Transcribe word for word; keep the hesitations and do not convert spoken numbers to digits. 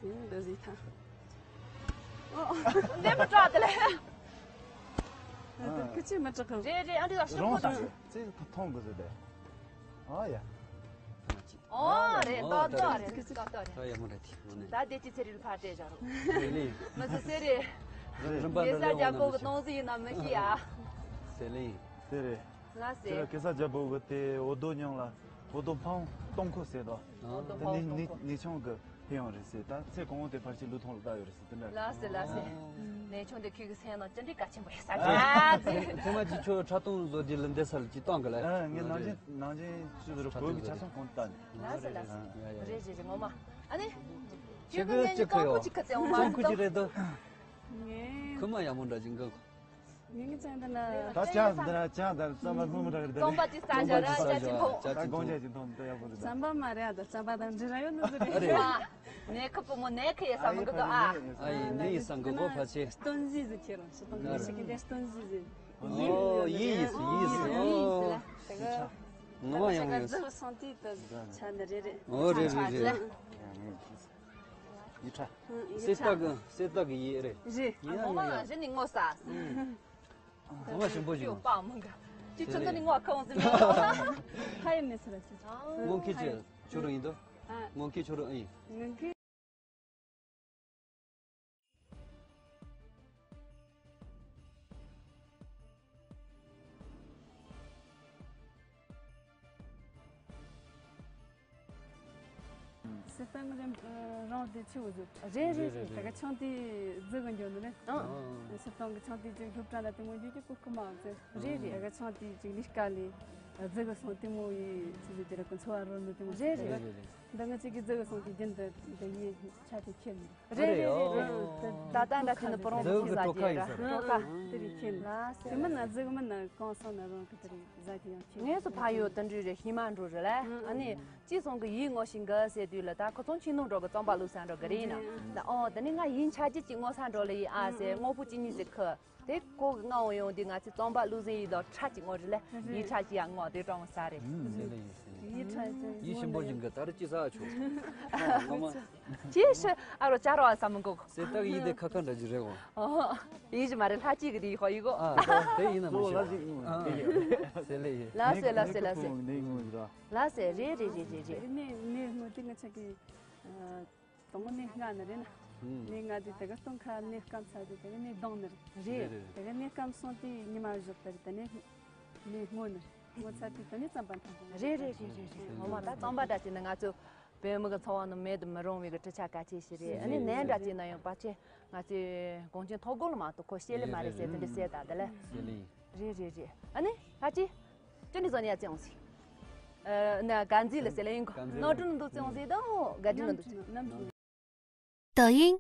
ཡིན་འདི་ཟིག་ཐ། འདི་མི་སྐྲག་དེ་ལས། ཨ། ཁི་ཆི་མི་སྐྲག་གི། རེད་རེད། ཨ་འདི་ལ་ཤོག་རོང་ཁ་ས་ཚེ་ཐོང་གི་ཟེར་དེ། ཨ་ཡ། ཨོ་རེད། ཨོ་ཏོག་ཏོག་རེད། ཏོག་ཏོག་རེད། ད་ཡ་མོ་རེད་དེ་ནས། ད་དེ་ཅི་ཚེ་རིལ་ཕར་སྤྲད་བཞག་རོགས། རེད་ལེ། མི་ཚེ་ཚེ་རེད། རིམ་པ་འདི་ལ་ས་རྒྱ་ལོ་གོ་གི་ནང་ཏོང་ཟི་ཡིན་ན་མི་ཤི་ཡ། ཟེར་ལེ། དེ་རེད། ལ་ཟེར། ཁྱེད་རང་གེ་སར་རྒྱལ་པོ་གི་དེ་འོ་དོ་མྱང་ལ་འོ་དོ་འཕང་སྟོང་ཁོ་ཟེར་དོ། འོ་དོ་དེ་འཕང་ནི་སྟོང་ནི་ཁོ། ནི་ཆུང་གི་ཕི་ཡོང་རེད་ཟེར། ད་ཚེ་གང་བོ་དེ་ཕལ་ཆེར་ལུས་ཐོང་ལ་ལྟ་ཡོད་རེད་ཟེར་དེ་འདྲ། ལ་ཟེར་ལ་ཟེར། ནས་ཆུང་དེ་ཁྱོད་ཀྱི་སེམས་ནང་ཅི་འདྲའི་གལ་ཆེན་པོ་ཡོད་ས་རེད། ཨ་ཙི། ཚང་མ་ཅིག་ཁྱོད་ཁྲག་འཐུང་ལོ་དེ་ལ་འདི་སར་ཅིག་བཏང་གི་ལ། ཨ་ངས་ནང་ཆེན་ནང་ཆེན་ཅི་ཟེར་བོད་ཀྱི་ཆ་ཚང་གོང་བཏང་ནས། ལ་ཟེར་ལ་ཟེར། རེད་རེད་རེད། ངོ་མ། ཨ་ནི། ཁྱོད་ཀྱི་ངས་ནི་ཀྲང་ཀུ་ཅིག་ཁ་ཚེ་འོང་མ་ཀྲང་ཀུ་ཅིག་རེད་དོ། ངས། ཁུ་མ་ཡག་མོ་འདྲ་ཅིག་འགག་ངེད་ཚང་འདི་ན། ད་ཅང་འདི་ན་ཅང་ད་རྩམ་པ་སྣུམ་རག་རེད། རྩམ་པ་ཅི་ཟ་བྱ་ར་ཅ་ཅི་འཐུང་། ད་དགོང་ཅ་ཅི་འཐུང་ད་ཡག་པོ་རེད། རྩམ་པ་མ་རེད་ད། རྩམ་པ་དང་འབྲི་ར་ཡོད་ནི་ཟེར་རེད། ཨ་ནེ་ཁུ་བུ་མོ་ནེ་ཁུ་ཡེ་ས་མི་གི་དོ་ཨ། ཨ་ཡེ་ནེ་ཡེ་ས་གི་གོ་ཕ་ཆེ། སྟོན་ཟི་ཟི་ཁྱེར་རང་ཤི་དང་ནེ་ཤི་གི་དེ་སྟོན་ཟི་ཟི། ཨོ་ཡེ་ཡེ་སི་ཡེ་སི། ཨོ་ཡེ་སི་ལ། ངོ་མ་ཡང་ཡོད། ཟི་སོང་དེ་ད་ཆ་ནི་རེད་རེད། ཨོ་རེད་རེད་རེད། ཡིག་ཆ། སེ་ཏག་གི་སེ་ཏག་གི་ཡིག་རེད། རེད། ཡིན་ཡང་ངོ་མ་ཡིན་ཡང་། གཞི་ནས་ངོ་ས། ངོ་མ་ཞིམ་པོ་ཞིག་ཡོད་པ་མང་ག་ཅི་ཚོད་ནི་ངོ་ཁ་འོང་ཟིན་མེད། ཧ་ཡིན་མེད་ཟེར་ཟེར། ངོ་ཁི་ཆེ་ཆུ་རུ་ཡིན་དོ། ངོ་ཁི་ཆུ་རུ་ཨིན། ངོ་ཁི། སེ་ཏག་རང་དེ་ཆེ་བོ་ཟིག་རེད་རེད་རེད། ད་ག་ཆང་དེ་རྫི་གི་འགྱོ་ནི་རེད། ཨ། སེ་ཏག་གི་ཆང་དེ་ཅིག་སློབ་གྲྭ་ལ་དེ་མོ་འགྱོ་རྒྱུ་གོ་སྐུ་མ་ཟེར། རེད་རེད། ད་ག་ཆང་དེ་ཅིག་ལས་ཀ་ལས་རྫི་གི་སོང་དེ་མོ་ཡི་ཆི་ཟིག་དེ་ར་ཀུན་འཚོ་བ་རོལ་ནི་དེ་མོ་རེད་ཟིག་རེད། རེད་རེད། འདི་ང་ཅིག་གི་རྫི་གི་སོང་དེ་རྒྱུན་དུ་འདི་ཡི་ཆ་དེ་ཁྱེར་ནི། རེད་རེད་རེད་རེད། ད་ལྟ་འདྲ་ཁྱེར་ནི་པོ་རོང་ཟི་ཁྱེར་ཟ་རྒྱུ་ར། རོ་ཁ་དེ་རིགས་ཁྱེར་ནི། དེ་མིན་ན་རྫི་གི་མིན་ན་གང་སོང་ན་རང་གི་དེ་རིགས། ངས་སུ་ཕ་ཡོད་དུ་འདྲུ་རེ་ཧི་མ་འགྲོ་རེ་ལ། ཨ་ནི་ཅི་སོང་གི་ཡིད་ངོ་ཞིང་གི་ཟེར་དུས་ལ་ད་ཁོ་ཚོང་ཆིང་ནུང་འགྲོ་གི་རྩོམ་པ་ལུགས་སང་འགྲོ་གི་རེད་ན། ད་ཨོ་ད་ནི་ང་ཡིན་ཆ་ཅི་ཅི་ངོ་སང་འགྲོ་ལ་ཡིན་ཨ་ཟེར་དངོས་པོ་ཅི་ཉིད་ཟེར་ཁི། དེ་ཁོ་གི་ང་འོང་ཡོང་དུས་ང་ཚོ་རྩོམ་པ་ལུགས་སང་ཡིད་ལ་ཁྲ་ཅི་ངོ་རེ་ལ་ཡིད་ཆ་ཅི་ཡང་ངོ་དེ་གྲོང་ས་རེད། ཡིད་ཆ་ཅི་ཡིད་ཞིམ་པོ་ཞིང་གི་ད་རུ་ཅི་ཟ་ཆོག་ཅི་ཤི་ཨ་རོ་ཅ་རོ་ཨ་ས་མི་གོ། སེ་ཏག་ཡིད་དེ་ཁ་ཁ་འདྲ་ཅི་རེད་གོ། ཨོ། ཡིད་ཅི་མ་རེད་ལྷ་ཅི་གི་དེ་ཡིད་ཧོ་ཡིད་གོ། ཨ་དེ་ཡིན་ན་མི་ཤེས། ལ་ཟིག་ཨ་ཟེར་ལེ་ཡིན། ལ་ཟེར་ལ་ཟེར་ལ་ཟེར། ལ་ཟེར་རེད་རེད་རེད་རེད་རེད། ནས་ནས་ངོ་དེ་ང་ཆ་གི་དང་པོ་ནས་ང་ནི་རེད་ན། ནས་ང་དེ་དེ་ག་སྟོན་ཁ་ནས་སྐམ་ཚ་དེ་དེ་ག་ནས་ལྡང་ནི་རེད། རེད་རེད། དེ་ག་ནས་སྐམ་སོང་དེ་ཉི་མ་བཞག་པ་རེད། དེ་ནས་ནས་ངོ་ནི་ངོ་ཚ་དེ་དེ་ནས་རྩམ་པ་འཐུང་། རེད་རེད་རེད་རེད་རེད། ངོ་མ་ད་རྩམ་པ་འདྲ་ཅིག་ནི་ང་ཚོ་བོད་མི་གི་འཚོ་བ་ནང་མེད་དུ་མི་རུང་བའི་གི་གྲུབ་ཆ་གལ་ཆེ་ཞིག་རེད། ཨ་ནི་ནས་འདྲ་ཅིག་ན་ཡང་པ་ཆེ་ང་ཚོའི་གངས་ཅན་ཐོག་རྒོལ་མ་གཏོགས་ཁོ་ཤེས་ལེ་མ་རེད་ཟེར་དེ་འདྲ་ཟེར་ད་དེ་ལ། རེད་རེད་རེད། ཨ་ནི་ཧ་ཅི། ཅི་ནི་ཟོ་ནི་ཡ་ཙེ་འོང་སི། ཨ་ན་གན་ཛི་ལ་ཟེར་ལེ་ཡིན་གོ། གན་ཛི་ལ། ནོར་འཁྲུལ་འདུག་ཙེ་འོང་སི་དང་ག་དྲི་ནི་འདུག་ཙེ། 抖音